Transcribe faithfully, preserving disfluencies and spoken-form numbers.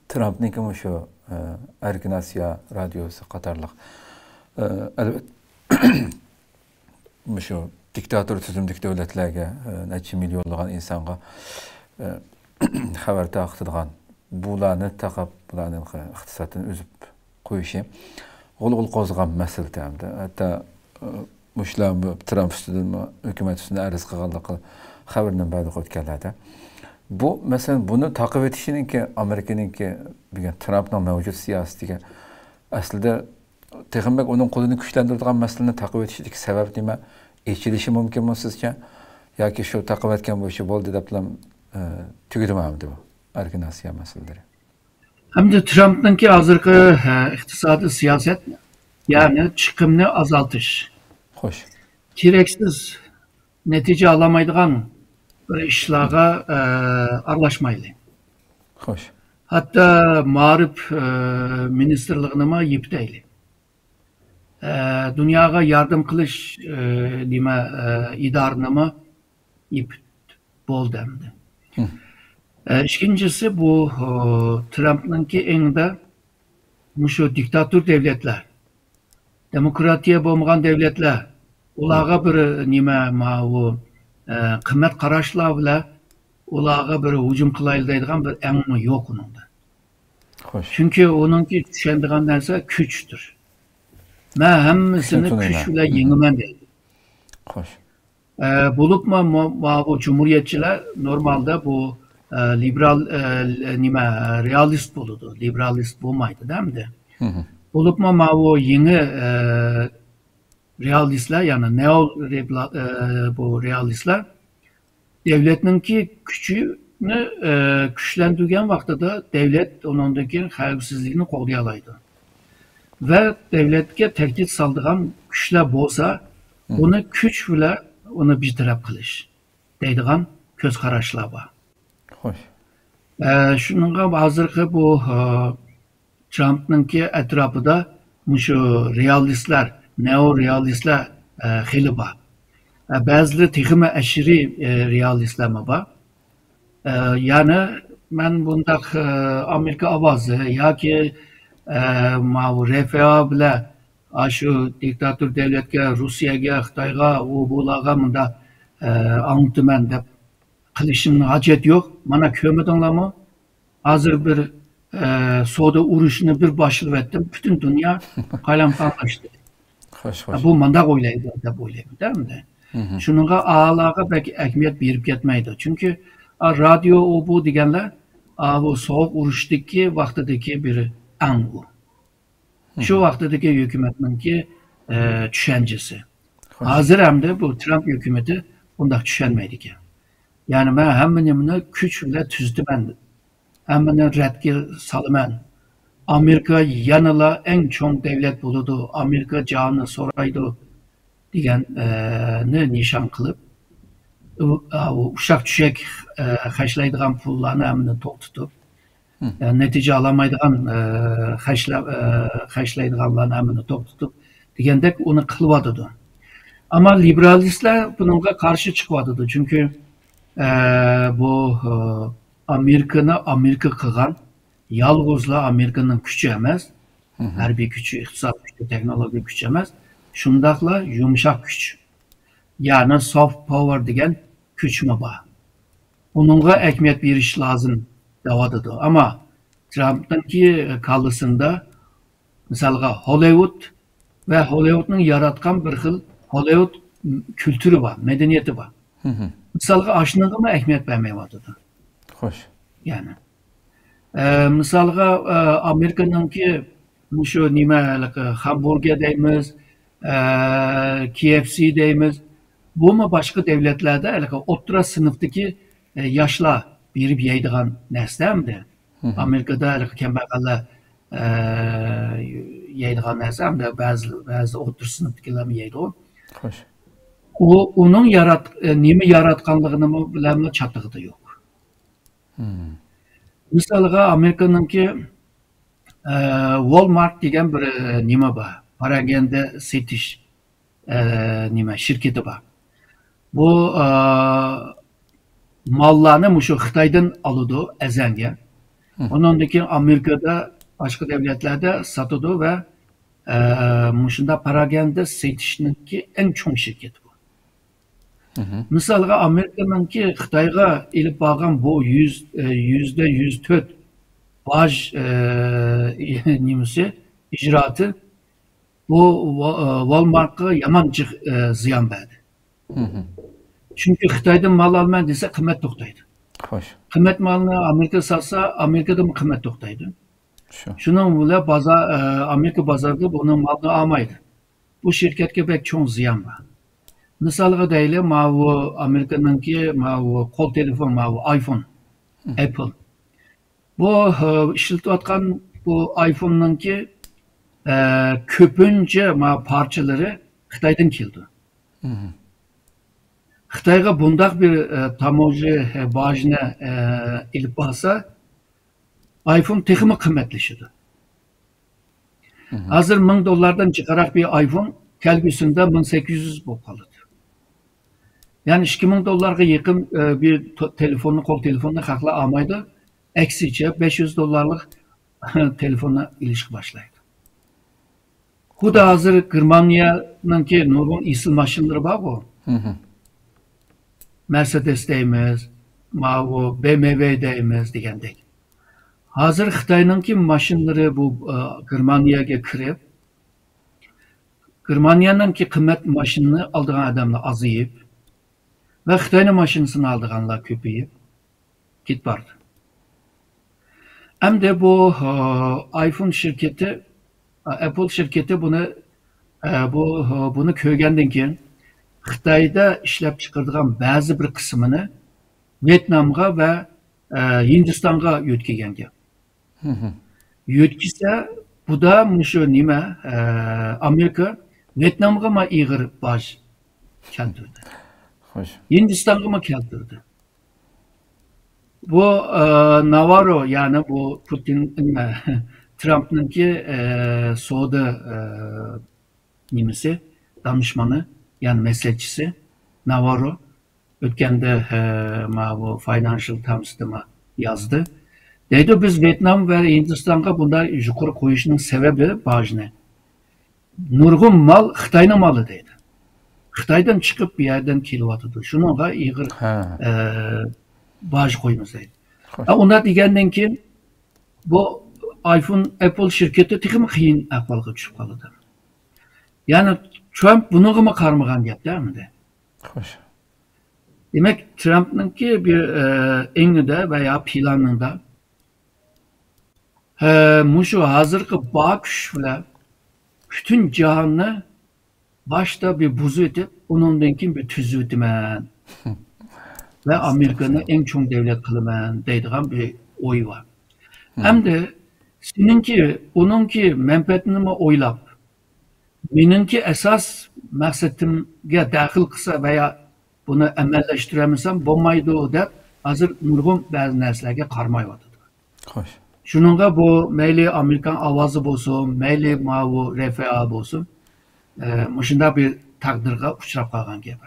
ترامپنىڭكى مۇشۇ، ئە، ئەركىن ئاسىيا رادىيوسى قاتارلىق، ئە، ئەلۋەت، مۇشۇ دىكتاتور تۈزۈمدىكى دۆلەتلەرگە، ئە، نەچچە مىليونلىغان ئىنسانغا، ئە، خەۋەر تارقىتىدىغان، بۇلارنى تاقاپ، بۇلارنى ئىقتىسادتىن ئۈزۈپ قويۇشى غۇل-غۇل قوزغىغان مەسىلە ئەمدى. ھەتتا، ئە، مۇشۇلار بۇ ترامپ ئۈستىدىنمۇ، ھۆكۈمەت ئۈستىدىن ئەرز قىلغانلىقى خەۋىرىنى بەردۇق ئۆتكەنلەردە. بۇ، مەسىلەن، بۇنى تاقىۋېتىشىنىڭكى، ئامېرىكىنىڭكى، بۈگۈن ترامپنىڭ مەۋجۇت سىياسىتىگە ئەسلىدە تېخىمۇ بەك ئۇنىڭ قولىنى كۈچلەندۈرىدىغان مەسىلىنى تاقىۋېتىشىدىكى سەۋەب نېمە؟ ئېچىلىشى مۇمكىنمۇ سىزچە؟ ياكى شۇ تاقىۋەتكەن بويىچە بولدى دەپلا، ئە، تۈگىدىمۇ ئەمدى بۇ ئەركىن ئاسىيا مەسىلىلىرى؟ ئەمدى ترامپنىڭكى ھازىرقى، ئە، ئىقتىسادىي سىياسەت، يەنى چىقىمنى ئازالتىش. خوش. كېرەكسىز نەتىجە ئالالمايدىغان بىر ئىشلارغا، ئە، ئارىلاشمايلى. خوش. ھەتتا مائارىپ، ئە، مىنىستىرلىقىنىمۇ يېپىتەيلى. ئە، دۇنياغا ياردەم قىلىش، ئە، نېمە، ئە، ئىدارىنىمۇ يېپىت بولدى ئەمدى. ھە. ئە، ئىككىنچىسى بۇ، ئە، ترامپنىڭكى ئېڭىدا مۇشۇ دىكتاتور دەۋلەتلەر، دېموكراتىيە بولمىغان دەۋلەتلەر، ئۇلارغا بىر نېمە، ماۋۇ، ئە، قىممەت قاراشلار بىلەن ئۇلارغا بىر ھۇجۇم قىلايلى دەيدىغان بىر ئەڭمۇ يوق ئۇنىڭدا. خوش. چۈنكى ئۇنىڭكى چۈشەنىدىغان نەرسە كۈچتۇر. مەن ھەممىسىنى كۈچ بىلەن يېڭىمەن دەيدۇ. خوش. ئە، بولۇپمۇ مو-، ماۋۇ جۇمھۇرىيەتچىلەر نورمالدا بۇ، ئە، لىبېرال، ئە، نېمە، رېئالىست بولىدۇ. لىبېرالىست بولمايدۇ-دە ئەمدى. بولۇپمۇ ماۋۇ يېڭى، ئە، رېئالىستلار، يەنى نېئو رېبلا-، ئە، بۇ رېئالىستلار دەۋلەتنىڭكى كۈچىنى، ئە، كۈچلەندۈرگەن ۋاقتىدا دەۋلەت ئۇنىڭدىن كېيىن خەۋپسىزلىكنى قوغدىيالايدۇ. ۋە دەۋلەتكە تەھدىت سالىدىغان كۈچلەر بولسا، ئۇنى كۈچ بىلەن ئۇنى بىتەرەپ قىلىش دەيدىغان كۆز قاراشلار بار. خوش. ئە، شۇنىڭغا ھازىرقى بۇ، ئە، ترامپنىڭكى ئەتراپىدا مۇشۇ رېئالىستلار، نېئو رېئالىستلار، ئە، خېلى بار. ئە، بەزىلىرى تېخىمۇ ئەشىرىي، ئە، رېئالىستلارمۇ بار. ئە، يەنى مەن بۇنداق، ئە، ئامېرىكا ئاۋازى ياكى، ئە، ماۋۇ رېفېئا بىلەن ئاشۇ دىكتاتور دەۋلەتكە، روسىيەگە، خىتايغا، ئۇ بۇلارغا مۇنداق، ئە، ئاڭلىتىمەن دەپ قىلىشىمنىڭ ھاجەت يوق. مانا كۆرمىدىڭلارمۇ؟ ھازىر بىر، ئە، سودا ئۇرۇشىنى بىر باشلىۋەتتىم. پۈتۈن دۇنيا قالايمىقانلاشتى. خوش، خوش. بۇ مانداق ئويلايدۇ دەپ ئويلايمەن-دە ئەمدى. شۇنىڭغا ئالارغا بەك ئەھمىيەت بېرىپ كەتمەيدۇ. چۈنكى، ئا، رادىيو ئۇ بۇ دېگەنلەر، ئا، بۇ سوغۇق ئۇرۇشتىكى ۋاقتىدىكى بىر ئاڭ ئۇ. شۇ ۋاقتىدىكى ھۆكۈمەتنىڭكى، ئە، چۈشەنچىسى. خوش. ھازىر ئەمدى بۇ ترامپ ھۆكۈمىتى ئۇنداق چۈشەنمەيدىكەن. يەنى مەن ھەممە نېمىنى كۈچ بىلەن تۈزىتىمەن، ھەممىنى رەتكە سالىمەن. ئامېرىكا يەنىلا ئەڭ چوڭ دەۋلەت بولىدۇ. ئامېرىكا جاھاننى سورايدۇ دېگەن، ئە، نى نىشان قىلىپ، ئۇ، ئا، ئۇ ئۇششاق چۈشەك، ئە، خەجلەيدىغان پۇللارنى ھەممىنى توختىتىپ، ئە، نەتىجە ئالالمايدىغان، ئە، خەجلە-، ئە، خەجلەيدىغانلارنى ھەممىنى توختىتىپ دېگەندەك ئۇنى قىلىۋاتىدۇ. ئەمما لىبېرالىستلار بۇنىڭغا قارشى چىقىۋاتىدۇ. چۈنكى، ئە، بۇ، ئە، ئامېرىكىنى ئامېرىكا قىلغان يالغۇزلا ئامېرىكىنىڭ كۈچى ئەمەس، ھەربىي كۈچى، ئىقتىساد كۈچى، تېخنولوگىيە كۈچى ئەمەس، شۇنداقلا يۇمشاق كۈچ، يەنى سوفت پاۋېر دېگەن كۈچمۇ بار. ئۇنىڭغا ئەھمىيەت بېرىش لازىم دەۋاتىدۇ. ئەمما ترامپنىڭكى كاللىسىندا، مىسالغا، ھوللىۋۇد ۋە ھوللىۋۇدنىڭ ياراتقان بىر خىل ھوللىۋۇد كۈلتۈرى بار، مەدەنىيىتى بار. مىسالغا، ئاشۇنىڭغىمۇ ئەھمىيەت بەرمەيۋاتىدۇ. خوش. يەنى. ئە، مىسالغا، ئە، ئامېرىكىنىڭكى مۇشۇ نېمە، ھېلىقى خامبۇرگېر دەيمىز، ئە، كېي ئېف سى دەيمىز. بۇمۇ باشقا دەۋلەتلەردە ھېلىقى ئوتتۇرا سىنىپتىكى، ئە، ياشلار بېرىپ يەيدىغان نەرسە ئەمدى. ئامېرىكىدا ھېلىقى كەمبەغەللەر، ئە، يەيدىغان نەرسە ئەمدى بەزى، بەزى ئوتتۇرا سىنىپتىكىلەرمۇ يەيدۇ. خوش. ئۇ، ئۇنىڭ يارات-، ئە، نېمە ياراتقانلىقىنىمۇ بىلەنمۇ چاتىقىدا يوق. مىسالغا، ئامېرىكىنىڭكى، ئە، ۋولمارت دېگەن بىر، ئە، نېمە بار، پاراگەندە سېتىش، ئە، نېمە، شىركىتى بار. بۇ، ئە، ماللارنى مۇشۇ خىتايدىن ئالىدۇ ئەزەنگە. ئۇنىڭدىن كېيىن ئامېرىكىدا، باشقا دۆلەتلەردە ساتىدۇ ۋە، ئە، مۇشۇنداق پاراگەندە سېتىشنىڭكى ئەڭ چوڭ شىركىتى بۇ. مىسالغا، ئامېرىكىنىڭكى خىتايغا ئېلىپ بارغان بۇ يۈز، ئە، يۈزدە يۈز تۆت باج، ئە، نېمىسى، ئىجرائاتى، بۇ ۋا-، ئە، ۋالمارتقا يامان جىق-، ئە، زىيان بەردى. چۈنكى خىتايدىن مال ئالىمەن دېسە، قىممەت توختايدۇ. خوش. قىممەت مالنى ئامېرىكا ساتسا، ئامېرىكىدىمۇ قىممەت توختايدۇ. شۇ. شۇنىڭ بىلەن بازار، ئە، ئامېرىكا بازارىدا بۇنىڭ مالىنى ئالمايدۇ. بۇ شىركەتكە بەك چوڭ زىيان بار. مىسالغا دەيلى، ماۋۇ ئامېرىكىنىڭكى ماۋۇ قول تېلېفون، ماۋۇ ئايفون، ئەپل. بۇ، ئە، ئىشلىتىۋاتقان بۇ ئايفوننىڭكى، ئە، كۆپىنچە ما پارچىلىرى خىتايدىن كېلىدۇ. خىتايغا بۇنداق بىر، ئە، تاموژنا، ئە، باجنى، ئە، ئېلىپ بارسا، ئايفون تېخىمۇ قىممەتلىشىدۇ. ھازىر مىڭ دوللاردىن جىقراق بىر ئايفون كەلگۈسىدە مىڭ سەككىز يۈز بولۇپ قالىدۇ. يەنى ئىككى مىڭ دوللارغا يېقىن، ئە، بىر تو-، تېلېفوننى، قول تېلېفوننى خەقلەر ئالمايدۇ. ئەكسىچە، بەش يۈز دوللارلىق تېلېفوننى ئېلىشقا باشلايدۇ. خۇددى ھازىر گېرمانىيەنىڭكى نۇرغۇن ئېسىل ماشىنىلىرى بارغۇ. مەرسېدېس دەيمىز، ماۋۇ بې ئېم ۋې دەيمىز دېگەندەك. ھازىر خىتاينىڭكى ماشىنىلىرى بۇ، ئە، گېرمانىيەگە كىرىپ، گېرمانىيەنىڭكى قىممەت ماشىنىنى ئالىدىغان ئادەملەر ئازىيىپ ۋە خىتاينىڭ ماشىنىسىنى ئالىدىغانلار كۆپىيىپ كېتىپ بارىدۇ. ئەمدى بۇ، ئە، ئايفون شىركىتى، ئە، ئەپل شىركىتى بۇنى، ئە، بۇ، ئە، بۇنى كۆرگەندىن كېيىن خىتايدا ئىشلەپ چىقىرىدىغان بەزى بىر قىسمىنى ۋيېتنامغا ۋە، ئە، ھىندىستانغا يۆتكىگەن گەپ. يۆتكىسە، بۇدا مۇشۇ نېمە، ئە، ئامېرىكا ۋيېتنامغىمۇ ئېغىر باج كەلتۈردى. خوش. ھىندىستانغىمۇ كەلتۈردى. بۇ، ئە، ناۋارو، يەنى بۇ پۇتىن، نېمە، ترامپنىڭكى، ئە، سودا، ئە، نېمىسى، دانىشمىنى، يەنى مەسلىھەتچىسى ناۋارو ئۆتكەندە، ھە، ماۋۇ فاينانشال تامسىدىمۇ يازدى. دەيدۇ، بىز ۋيېتنام ۋە ھىندىستانغا بۇنداق يۇقىرى قويۇشنىڭ سەۋەبى باجنى، نۇرغۇن مال خىتاينىڭ مالى دەيدۇ. خىتايدىن چىقىپ بۇ يەردىن كېلىۋاتىدۇ. شۇنىڭغا ئېغىر، ھە. ئە، باج قويىمىز دەيدۇ. خوش. ھە، ئۇنداق دېگەندىن كېيىن بۇ ئايفون، ئەپل شىركىتى تېخىمۇ قىيىن ئەھۋالغا چۈشۈپ قالىدۇ. يەنى ترامپ بۇنىڭغىمۇ قارىمىغان گەپتە ئەمدى. خوش. دېمەك، ترامپنىڭكى بىر، ئە، ئېڭىدا ۋە يا پىلانىدا، ھە، مۇشۇ ھازىرقى بار كۈچ بىلەن پۈتۈن جاھاننى باشتا بىر بۇزۇۋېتىپ، ئۇنىڭدىن كېيىن بىر تۈزۈۋېتىمەن. ۋە ئامېرىكىنى ئەڭ چوڭ دۆلەت قىلىمەن دەيدىغان بىر ئوي بار. ئەمدى سېنىڭكى، ئۇنىڭكى مەنپەئەتىنىمۇ ئويلاپ، مېنىڭكى ئاساس مەقسىتىمگە دەخلى قىلسا ۋە يا بۇنى ئەمەلىيلەشتۈرەلمىسەم بولمايدۇ دەپ، ھازىر نۇرغۇن بەزى نەرسىلەرگە قارىمايۋاتىدۇ. خوش. شۇنىڭغا بۇ مەيلى ئامېرىكان ئاۋازى بولسۇن، مەيلى ماۋۇ رەفەئا بولسۇن، ئە، مۇشۇنداق بىر تەقدىرگە ئۇچراپ قالغان گەپ.